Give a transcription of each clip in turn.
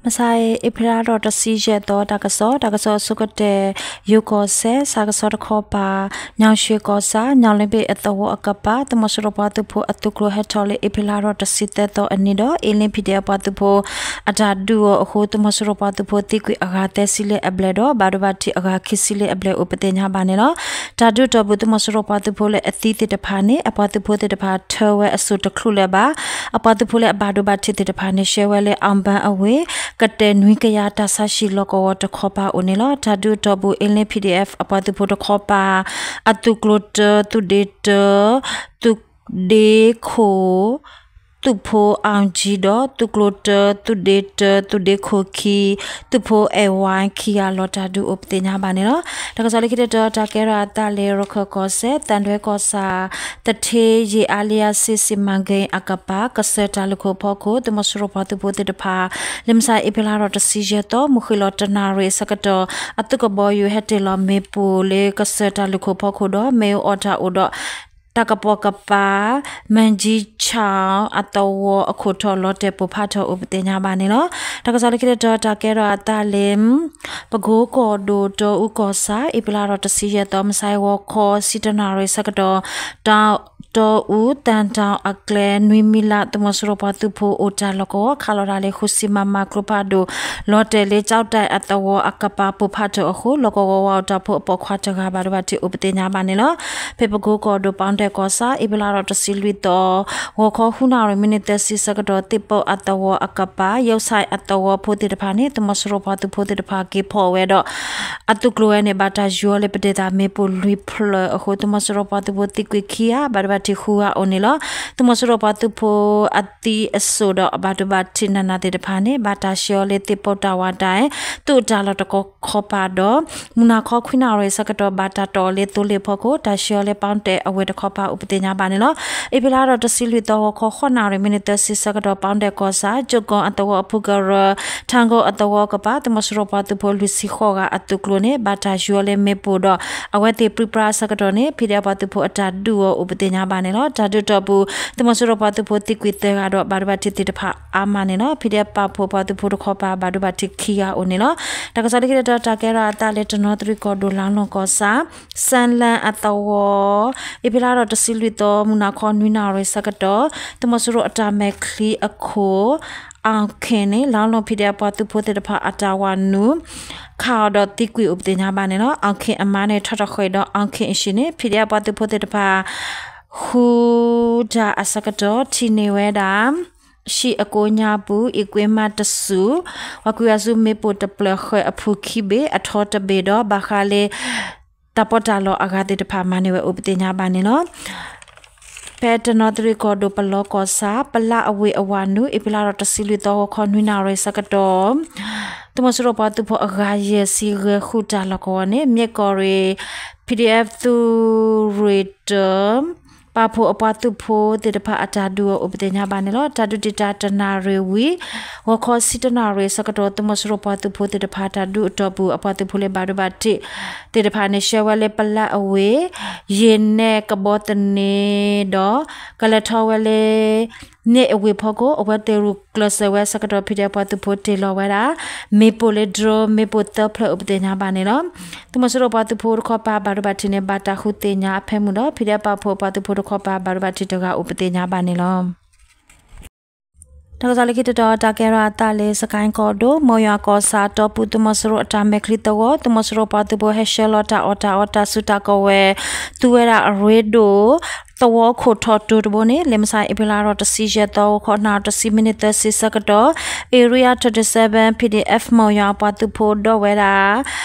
မုၢ်ဆါအံၤ အ့ဖြ့လါထီၣ်တဆံယဲၢ်သီ တၢ်ကစီၣ်, တၢ်ကစီၣ်အဆိကတၢၢ် ယိၤကီၢ်စဲၣ် ဆၣ်ကဆီတခီပၤ ညောင်ရွှေကီၢ်ဆၣ် ညောင်လေးပင်အသဝီအကပၤ သုးမီၤစိရိၤပှၤသုးဖိအသုးကျိၤဟဲထီၣ်လၢ အ့ဖြ့လါထီၣ်တဆံသၢသီအနံၤဒီး အ့လ့ ပီၣ်ဒ့အ့ ပှၤသုးဖိအတၢ်ဒုးအီၤအဃိ သုးမီၤစိရိၤပှၤသုးဖိသံကွံာ်အဂၤသၢဆံလၢအဘျဲၣ်ဒီး ဘၣ်ဒိဘၣ်ထံးအဂၤခံဆံလၢအဘျဲၣ် အိၣ်ပသ့ၣ်ညါဘၣ်န့ၣ်လီၤ. တၢ်ဒုးအတီၢ်ပူၤ သုးမီၤစိရိၤပှၤသုးဖိလၢအသံသ့ၣ်တဖၣ်န့ၣ် အပှၤသုးဖိသ့ၣ်တဖၣ်ထၢဝဲအစိၣ်တချုးလၢၤဘၣ်. အပှၤသုးဖိလၢအဘၣ်ဒိဘၣ်ထံးသ့ၣ်တဖၣ်န့ၣ် ရှဲဝဲလၢအဘၣ်အဝ့ၢ် ကတဲာ်နွံကယၤတၢ်ဆါဟံၣ်လီၢ်ကဝီၤတခီပၤအိၣ်န့ၣ်လီၤ. တၢ်ဒုးအတီၢ်ပူၤ အ့လ့ ပီၣ်ဒ့အ့ အပှၤသုးဖိတခီပၤ အသုးကျိၤတၢ သုးဒ့တၢ သုးဒ့ခိၣ် သုးဖိအီၣ်ကၠံဒီး သုးကျိၤတၢ သုးဒ့တၢ သုးဒ့ခိၣ်ခံ သုးဖိအဲၣ်ဝါခံဂၤလီၤ တၢ်ဒုးအိၣ်ပသ့ၣ်ညါဘၣ်န့ၣ်လီၤ. တၢ်ကစီၣ်လၢခံတတီၤ တၢ်ကဲထီၣ်အသးလၢ ရခၢၣ်ကီၢ်စဲၣ် သံတွဲကီၢ်ဆၣ် သထ့ယ့ၣ်အါလံအါစ့ စီမံကိန်းအကပၤ ကစၢၢ်တၢ်လုၢ်ခိၣ်ဖီခိၣ် သုးမီၤစိရိၤပှၤသုးဖိသ့ၣ်တဖၣ် လၢမုၢ်ဆါအ့ဖြ့လါထီၣ်တဆံယဲၢ်သီ မုၢ်ဃ့ၢ်လီၤတနၣ်ရံၣ်အဆၢကတီၢ် အသုးကဘီယူၤဟဲတ့ၢ်လီၤမ့ၣ်ပိၢ်လၢကစၢၢ်တၢ်လုၢ်ခိၣ်ဖီခိၣ်ဒီး မ့ၣ်အူအီၣ်တၢ်အိၣ်ဒီး တၢ်ကပိာ်ကပၤ မၣ်ကၠံဆၣ်အသဝီအခိၣ်ထီၣ်လီၤတဲာ်ပိၢ်ဖးထီၣ်အိၣ်ပသ့ၣ်ညါဘၣ်န့ၣ်လီၤ. တၢ်ကစီၣ်လၢခံတတီၤ တၢ်ကဲထီၣ်အသးလၢ ပကိကီၢ်ဒိၣ် တီအူကီၢ်ဆၣ် အ့ဖြ့လါထီၣ်တဆံယဲၢ်သီ မုၢ်ဆါအံၤ ဂီၤခီဆံတနၣ်ရံၣ်ဆၢကတီၢ် တီအူ သၣ်တၣ်အကျဲ နွံမံလး သုးမီၤစိရိၤပှၤသုးဖိအိၣ်တၢ်လီၢ်ကဝီၤ ခးလီၤတၢ်လၢ ဃုဆံ မမ ကျိဖးဒိၣ် လီၤတဲာ်လၢ ကၠီတဲၣ်အသဝီအကပၤ ပိၢ်ဖးထီၣ်အဃိ လီၢ်ကဝီၤဝါအိၣ်တၢ်ဖိအပိာ်ခွါတဂၤ ဘၣ်ဒိဘၣ်ထံးအိၣ်ပသ့ၣ်ညါဘၣ်န့ၣ်လီၤ. ဖဲပကိကီၢ်ဒိၣ် ပီတဲၣ်ကီၢ်ဆၣ် အ့ဖြ့လါထီၣ်တဆံလွံၢ်သီ ဂီၤခီဃုနၣ်ရံၣ် မံးနံးသၢဆံဆၢကတီၢ် သ့ၣ်ပိၢ်အသဝီအကပၤ ယိးဆဲးအသဝီဖိသ့ၣ်တဖၣ်န့ၣ် သုးမီၤစိရိၤပှၤသုးဖိသ့ၣ်တဖၣ်က့ၤဖီၣ်ဝဲဒီး အသုးကျိၤဝဲန့ၣ် ဘၣ်တၢ်ယူၤအီၤလၢပဒဲးသးမ့ၣ်ပိၢ်လွံၢ်ဖျၢၣ်အဃိ သုးမီၤစိရိၤပှၤသုးဖိသံကွံာ်ခံဂၤ ဘၣ်ဒိဘၣ်ထံးဃုဂၤအိၣ်န့ၣ်လီၤ. သုးမီၤစိရိၤပှၤသုးဖိအသံအစိၣ်ဒီး အဘၣ်ဒိဘၣ်ထံးနးနးသ့ၣ်တဖၣ်န့ၣ် ဘၣ်တၢ်ဆှၢအီၤလၢသ့ၣ်ပိၢ်တၢ်ဝးတၢ်အဲၣ် သုးတၢ်လီၢ်တခီပၤဒီး မုၢ်နၤခီခွံနၣ်ရံၣ်ဆၢကတီၢ် ဘၣ်တၢ်တီၢ်အီၤလၢသိလ့ၣ်ဖီခိၣ် တၢ်ဆှၢအီၤလၢ ပီတဲၣ်အဝ့ၢ်တခီပၤအိၣ်ပသ့ၣ်ညါဘၣ်န့ၣ်လီၤ. အ့ဖြ့လါထီၣ်တဆံလွံၢ်သီ ဂီၤခီဃိးနၣ်ရံၣ် မံးနံးသၢဆံဆၢကတီၢ် ပီတဲၣ်ကီၢ်ဆၣ် ကၠိကီၢ်အသဝီအဖုကရၢ ထၣ်ကိၣ်အသဝီအကပၤ သုးမီၤစိရိၤပှၤသုးဖိလွံၢ်ဆံဃိးဂၤအသုးကျိၤန့ၣ် ဘၣ်တၢ်ယူၤအီၤလၢမ့ၣ်ပိၢ်ဒီး အဝဲသ့ၣ်ပြံပြါအဆၢကတီၢ်န့ၣ် ဖံးဒဲးပှၤသုးဖိအတၢ်ဒုးအီၤအိၣ်ပသ့ၣ်ညါဘၣ်န့ၣ်လီၤ. တၢ်ဒုးတီၢ်ပူၤ သုးမီၤစိရိၤပှၤသုးဖိသံကွံာ်သၢဂၤဒီး ဘၣ်ဒိဘၣ်ထံးသ့ၣ်တဖၣ်အါမးန့ၣ်လီၤ. ဖံးဒဲးပာ်ဖှိၣ် ပှၤသုးဖိတခီပၤ ဘၣ်ဒိဘၣ်ထံးခံဂၤအိၣ်န့ၣ်လီၤ. တၢ်ကစီၣ်လၢခံတတီၤ တၢ်ကဲထီၣ်အသးလၢ တနီသရံၣ်ကီၢ်ဒိၣ် လါလီၢ်ကီၢ်ဆၣ် စၣ်လၣ်အသဝီ အ့ဖြ့လါထီၣ်တဆံလွံၢ်သီ မုၢ်နၤခီနွံနၣ်ရံၣ်ဆၢကတီၢ် သုးမီၤစိရိၤအတၢ်မဲာ်ချံအခိၣ် အီၣ်ခ့ၣ်န့ၣ် လါလီၢ် ဖံးဒဲးပှၤသုးဖိသ့ၣ်တဖၣ်အတၢ်ဝးနုာ် ခးအီၤဒီးသံကွံာ်အိၣ်ပသ့ၣ်ညါဘၣ်န့ၣ်လီၤ. အီၣ်ခ့ၣ်အမါန့ၣ် ထီၣ်တဃဲၤဒီး အီၣ်ခ့ၣ်အဟံၣ်န့ၣ် ဖံးဒဲးပှၤသုးဖိသ့ၣ်တဖၣ် ဃုတၢ်အဆၢကတီၢ် ထံၣ်န့ၢ်ဝဲဒၣ် ဟံၣ်အကိးညါပူၤ အံၣ်ကွ့မးတစူၣ် ပှၤကွံာ်အစုမ့ၣ်ပိၢ်တဖျၢၣ် ဃဲၤအဖုခံဘ့ၣ် အထီတဘ့ၣ်ဒီး ဘၣ်ဃးလၢ တၢ်ပီးတၢ်လီအဂၤသ့ၣ်တဖၣ် မၤန့ၢ်ဝဲအိၣ်ပသ့ၣ်ညါဘၣ်န့ၣ်လီၤ. ဖဲတနီသရံၣ်ကီၢ်ဒိၣ် ပလီကီၢ်ဆၣ် ပလၢအဝ့ၢ်အဝးနုာ် အ့ဖြ့လါထီၣ်တဆံလွံၢ်သီ ဂီၤခီနွံနၣ်ရံၣ်ဆၢကတီၢ် သုးမီၤစိရိၤပှၤသုးဖိအဂၤယဲၢ်ဆံ ဂဲၤဃုာ်တၢ်လီၢ်ကဝီၤန့ၣ် မၠဲၣ်ကီၢ်ရ့ၣ် PDF သုးရ့ၣ်တၢ ပာ်ဖှိၣ်အပှၤသုးဖိသ့ၣ်တဖၣ်အတၢ်ဒုးအီၤအိၣ်ပသ့ၣ်ညါဘၣ်န့ၣ်လီၤ. တၢ်ဒုးတံာ်တာ်တနၣ်ရံၣ်ဝံၤ ဂီၤခီဆံတနၣ်ရံၣ်ဆၢကတီၢ် သုးမီၤစိရိၤပှၤသုးဖိသ့ၣ်တဖၣ် တၢ်ဒုးအတီၢ်ပူၤ အပှၤသုးဖိလၢဘၣ်ဒိဘၣ်ထံးသ့ၣ်တဖၣ်န့ၣ် ရှဲဝဲလၢပလၢအဝ့ၢ် ယ့ၢ်နဲၣ်ကဘီသန့ဒီး ကလဲၤထီၣ်ဝဲလၢ န့ၣ်အဝ့ၢ်ဖီခိၣ် အဝဲသ့ၣ်ရူၢ်ကျဲးစၢးဝဲဆၢကတီၢ် ဖံးဒဲးပှၤသုးဖိတ့ၢ်လီၤဝဲဒၣ် မ့ၣ်ပိၢ်လၢ drone မ့ၣ်ပိၢ်သၢဖျၢၣ်အိၣ်ပသ့ၣ်ညါဘၣ်န့ၣ်လီၤ. သုးမီၤစိရိၤပှၤသုးဖိတခီပၤ ဘၣ်ဒိဘၣ်ထံးန့ၣ် ဘၣ်တၢ်ဃုသ့ၣ်ညါအဖၢမုၢ်ဒီး ဖံးဒဲးပာ်ဖှိၣ်ပှၤသုးဖိတခီပၤ ဘၣ်ဒိဘၣ်ထံးတဂၤအိၣ်ပသ့ၣ်ညါဘၣ်န့ၣ်လီၤ. တၢ်ကစီၣ်လၢခံတတီၤ တၢ်ကဲထီၣ်အသးလၢ စကဲၣ်ကီၢ်ဒိၣ် မိၢ်ယွၤကီၢ်ဆၣ်တီပူၤ သုးမီၤစိရိၤအတၢ်မဲာ်ချံသဝီ သုးမီၤစိရိၤပှၤသုးဖိဟဲဆှၢလီၤတၢ်အီၣ်တၢ်အီတၢ်စုတၢ်ကဝဲၤ သူဝဲဒၣ်အရ့ဒိၣ် သဝီခိၣ်ထီၣ်တိၤတဘိန့ၣ် လၢမုၢ်ဆါအ့ဖြ့လါထီၣ်တဆံယဲၢ်သီ ဂီၤခီနၣ်ရံၣ်တဆံ မံးနံးသၢဆံဆၢကတီၢ် Area thirty-seven PDF မိၢ်ယွၤပှၤသုးဖိဒီးဝဲဒၣ်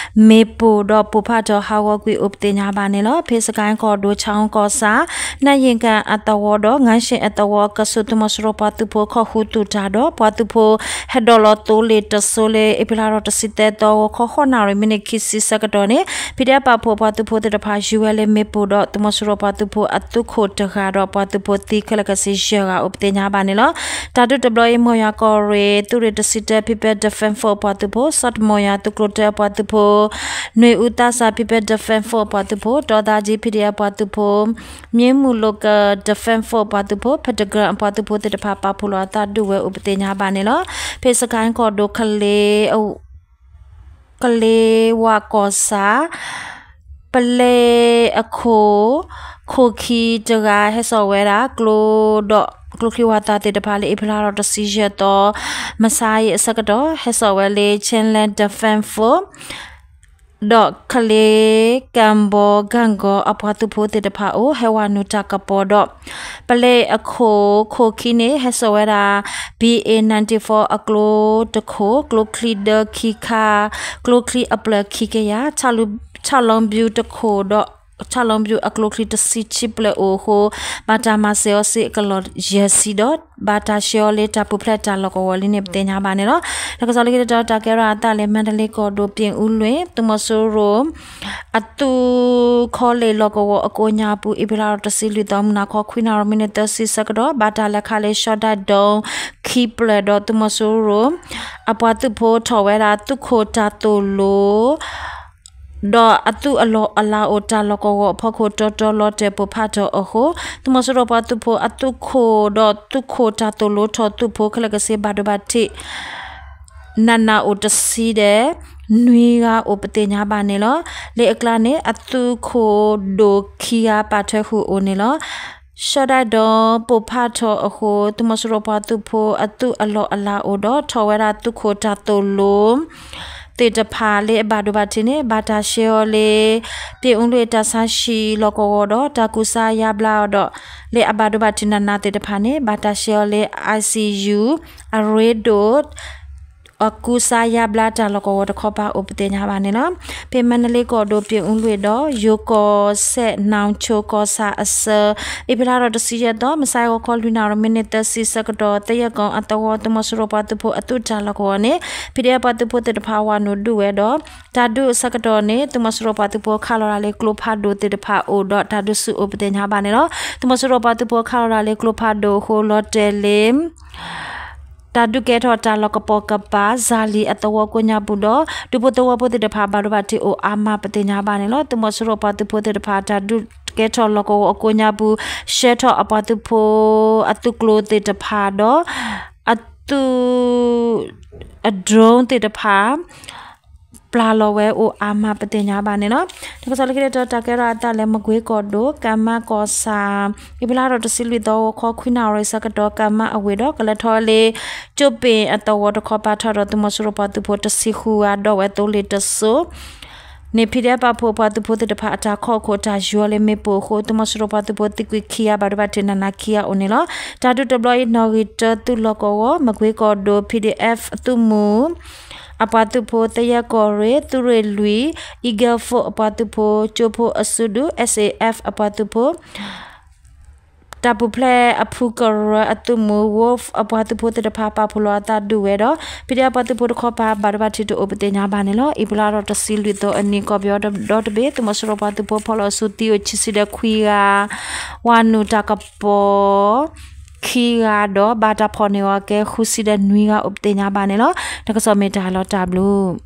မ့ၣ်ပိၢ်ဒီးပိၢ်ဖးထီၣ်ဟးဂီၤကွံာ်အိၣ်ပသ့ၣ်ညါဘၣ်န့ၣ်လီၤ. ဖဲစကဲၣ်ကီၢ်ဒိၣ် ဆၣ်အူကီၢ်ဆၣ် နၢ်ယ့ၣ်ကၣ်အသဝီဒီး ငါးရှည်အသဝီ ကဆူး သုးမီၤစိရိၤပှၤသုးဖိခီၣ်ဃုာ်သူၣ်တၢ်ဒီး ပှၤသုးဖိဟဲဒိးလီၤသိလ့ၣ်တစိၤလၢ အ့ဖြ့လါထီၣ်တဆံသၢသီ ဂီၤခီဃိးနၣ်ရံၣ် မံးနံးခံဆံဆၢကတီၢ်န့ၣ် ဖံးဒဲးပာ်ဖှိၣ်ပှၤသုးဖိသ့ၣ်တဖၣ် ယူၤဝဲလၢမ့ၣ်ပိၢ်ဒီး သုးမီၤစိရိၤပှၤသုးဖိအသုးခိၣ် တဂၤဒီးပှၤသုးဖိသံခဲလၢာ်ခဲဆ့ယဲၢ်ဂၤအိၣ်ပသ့ၣ်ညါဘၣ်န့ၣ်လီၤ. တၢ်ဒုးတဘျီအံၤ မိၢ်ယွၤကီၢ်ရ့ၣ် သုးရ့ၣ်တဆံတၢ People Defense Force အပှၤသုးဖိ, စီၤတမိၢ်ယွၤသုးကျိၤတၢအပှၤသုးဖိ, နွေဦးသန်းစံ People Defense Force အပှၤသုးဖိ, တီသးကံ P D F အပှၤသုးဖိ, မြင်းမူ Local Defense Force အပှၤသုးဖိ, ဖတကရၢၣ်အပှၤသုးဖိသ့ၣ်တဖၣ် ပာ်ဖှိၣ်လီၤအသးဒုးဝဲအိၣ်ပသ့ၣ်ညါဘၣ်န့ၣ်လီၤ. ဖဲစကဲၣ်ကီၢ်ဒိၣ် ကလ့ ကလ့ဝးကီၢ်ဆၣ် ပလဲအခိၣ် ခိၣ်ခံတဂၤ ဟဲစိာ်ဝဲဒၣ်ကျိဒီး ကျိချံဝၣ်သၣ်သ့ၣ်တဖၣ်လၢ အ့ဖြ့လါထီၣ်တဆံယဲၢ်သီ မဆါအံၤအဆၢကတီၢ် ဟဲစိာ်ဝဲလၢ Chinland Defense Force ဒီးကလ့ကၣ်ဘီကၣ်ကီအပှၤသုးဖိသ့ၣ်တဖၣ်အိၣ် ဟဲဝဲနုာ်တၢ်ကပီၤဒီး ပလဲအခိၣ် ခိၣ်ခံန့ၣ် ဟဲစိာ်ဝဲဒၣ် B A ninety-four အကျိတခိၣ်, ကျိချံဒၢခံခါ, ကျိချံအပျဲၢ်ခံကယၤ, ထၣ်လီဘျူးတခိၣ်ဒီး ထၣ်လီဘျူးအကျိချံတဆံခံဖျၢၣ်အိၣ်အဃိ ဘၣ်တၢ်မၤစၢၤအီၤစ့အကလီၢ်ယဲၢ်ဆံဒီး ဘၣ်တၢ်ဆှၢအီၤလၢတၢ်ပူၤဖျဲးတၢ်လီၢ်ကဝီၤလံန့ၣ် ပသ့ၣ်ညါဘၣ်န့ၣ်လီၤ. တၢ်ကစီၣ်လၢခံတတီၤ တၢ်ကဲထီၣ်အသးလၢ မါတလ့ကီၢ်ဒိၣ် ပၠ့ၣ်အူလွ့ၣ် သုးမီၤစိရိၤ အသုးခီလ့ၣ်လီၢ်ကဝီၤအကိးညါပူၤ အ့ဖြ့လါထီၣ်တဆံလွံၢ်သီ မုၢ်နၤခီ ခွံနၣ်ရံၣ် မံးနံးသၢဆံဆၢကတီၢ် ဘၣ်တၢ်လဲၤခးလၢ ရှီဒၣ်ဒိခံဖျၢၣ်ဒီး သုးမီၤစိရိၤ အပှၤသုးဖိထီၣ်ဝဲဒၣ်သုးခိၣ်တၢ်သိၣ်လိ ဒီးအသုးအလီၢ်အလၤအိၣ်တၢ်လီၢ်ကဝီၤအဖီခိၣ်တီတီလီၤတဲာ်ပိၢ်ဖးထီၣ်အဃိ သုးမီၤစိရိၤပှၤသုးဖိအသုးခိၣ်ဒီးသုးခိၣ်တၢ်သိၣ်လိထီၣ်သုးဖိခဲလၢာ်ကဆ့ဘၣ်ဒိဘၣ်ထံး နးနးအိၣ်တဆံဒီး နွံဂၤအိၣ်ပသ့ၣ်ညါဘၣ်န့ၣ်လီၤ. လၢအကျါန့ၣ် အသုးခိၣ်ဒိၣ်ခံဂၤပာ်ထွဲဃုာ်အိၣ်န့ၣ်လီၤ. ရှီဒၣ်ဒိပိၢ်ဖးထီၣ်အဃိ သုးမီၤစိရိၤပှၤသုးဖိအသုးအလီၢ်အလၤအိၣ်ဒီးထီၣ်ဝဲဒၣ်သုးခိၣ်တၢ်သိၣ်လိ သ့ၣ်တဖၣ်လၢအဘၣ်ဒိဘၣ်ထံးန့ၣ် ဘၣ်တၢ်ဆှၢအီၤလၢ ပၠ့ၣ်အူလွ့ၣ်တၢ်ဆါဟံၣ်လီၢ်ကဝီၤဒီး တၢ်ကူစါယါဘျါအီၤဒီး လၢအဘၣ်ဒိဘၣ်ထံးနးနးသ့ၣ်တဖၣ်န့ၣ် ဘၣ်တၢ်ဆှၢအီၤလၢ I C U အရ့ဒိၣ် အကူစါယါဘျါတၢ်လီၢ်ကဝီၤတခီပၤအိၣ်ပသ့ၣ်ညါဘၣ်န့ၣ်လီၤ. ဖဲမါတလ့ကီၢ်ဒိၣ် ပၠ့ၣ်အူလွ့ၣ်ဒီး ယိၤကီၢ်စဲၣ် နီၣ်ဆိကီၢ်ဆၣ်အဆၢ အ့ဖြ့လါထီၣ်တဆံယဲၢ်သီ မုၢ်ဆါဂီၤခီလွံၢ်နၣ်ရံၣ် မံးနံးသၢဆံဆၢကတီၢ် သယဲၢ်ကီၢ်အသဝီ သုးမီၤစိရိၤပှၤသုးဖိအသုးတၢ်လီၢ်ကဝီၤန့ၣ် P D F ပှၤသုးဖိသ့ၣ်တဖၣ်ဝးနုာ်ဒုးဝဲဒီး တၢ်ဒုးအဆၢကတီၢ်န့ၣ် သုးမီၤစိရိၤပှၤသုးဖိခးလီၤတၢ်လၢကျိဖးဒိၣ်သ့ၣ်တဖၣ်အိၣ်ဒီး တၢ်ဒုးဆူၣ်အိၣ်ပသ့ၣ်ညါဘၣ်န့ၣ်လီၤ. သုးမီၤစိရိၤပှၤသုးဖိခးလီၤတၢ်လၢကျိဖးဒိၣ်အဃိ လီၤတဲာ်လၢ တၢ်ဒုးကဲထီၣ်တၢ်လီၢ်ကပိာ်ကပၤ စၤလံၤအသဝီကိးညါပူၤဒီး ဒူဖိသဝီဖိသ့ၣ်တဖၣ် ဘၣ်ဒိဘၣ်ထံးအိၣ်အါမးပသ့ၣ်ညါဘၣ်န့ၣ်လီၤ. သုးမီၤစိရိၤပှၤသုးဖိသ့ၣ်တဖၣ် တၢ်ဒုးကဲထီၣ်လီၢ်ကဝီၤအကိးညါပူၤ ဆှၢထီၣ်အပှၤသုးဖိအသုးကျိၤသ့ၣ်တဖၣ်ဒီး အသုး အdroneသ့ၣ်တဖၣ် ပျၢ်လီၤဝဲအိၣ်အါမးပသ့ၣ်ညါဘၣ်န့ၣ်လီၤ. တၢ်ကစီၣ်လၢခံတတီၤ တၢ်ကဲထီၣ်အသးလၢ မကွ့ကီၢ်ဒိၣ် ကၣ်မါကီၢ်ဆၣ် အ့ဖြ့လါထီၣ်တဆံလွံၢ်သီ ဂီၤခီခွံနၣ်ရံၣ်ဆၢကတီၢ် ကၣ်မါအဝ့ၢ်ဒီး ကလဲၤထီၣ်လၢ ကၠိပ့ၣ်အသဝီတခီပၤ ထီၣ်ဒီးသုးမီၤစိရိၤပှၤသုးဖိတဆံဃုဂၤ ဒီးဝဲသိလ့ၣ်တစိၤ န့ၣ် P D F ပာ်ဖှိၣ်ပှၤသုးဖိသ့ၣ်တဖၣ်အတၢ်ခီၣ်ခိၣ်တၢ်ယူၤလၢမ့ၣ်ပိၢ်အဃိ သုးမီၤစိရိၤပှၤသုးဖိသံကွံာ်ခံဂၤ ဘၣ်ဒိဘၣ်ထံးနးနးခံဂၤအိၣ်န့ၣ်လီၤ. တၢ်ဒုးတဘျီအံၤ နီၣ်ဂံၢ်တၢသုးလီၢ်ကဝီၤ မကွ့ကီၢ်ဒိၣ် P D F အသုးမုၢ် အပှၤသုးဖိ သယဲၢ်ကီၢ်ရ့ၣ် သုးရ့ၣ်လွံၢ် Eagle Force အပှၤသုးဖိ ကၠိဖိအစုဒု S A F အပှၤသုးဖိ တၢ်ပူၤဖျဲးအဖုကရၢအသုးမုၢ် Wolf အပှၤသုးဖိသ့ၣ်တဖၣ် ပာ်ဖှိၣ်လီၤအသးဒုးဝဲဒီး P D F ပှၤသုးဖိတခီပၤ ဘၣ်ဒိဘၣ်ထံးတအိၣ်ပသ့ၣ်ညါဘၣ်န့ၣ်လီၤ. အ့ဖြ့လါထီၣ်တဆံလွံၢ်သီအနံၤ ကီၢ်ပယီၤဒီတဘ့ၣ် သုးမီၤစိရိၤပှၤသုးဖိဖီၣ်လီၤဆူသံအိၣ်ခံဆံဒီးခွံဂၤ ဝၤနုာ်တၢ်ကပီၤ ခံဂၤဒီး ဘၣ်တၢ်ဖီၣ်န့ၢ်အီၤကဲဃုဆံဒီးနွံဂၤအိၣ်ပသ့ၣ်ညါဘၣ်န့ၣ်လီၤ. တၢ်ကစီၣ်မ့ၢ်တၢ်လီၤတၢ်ဘျုး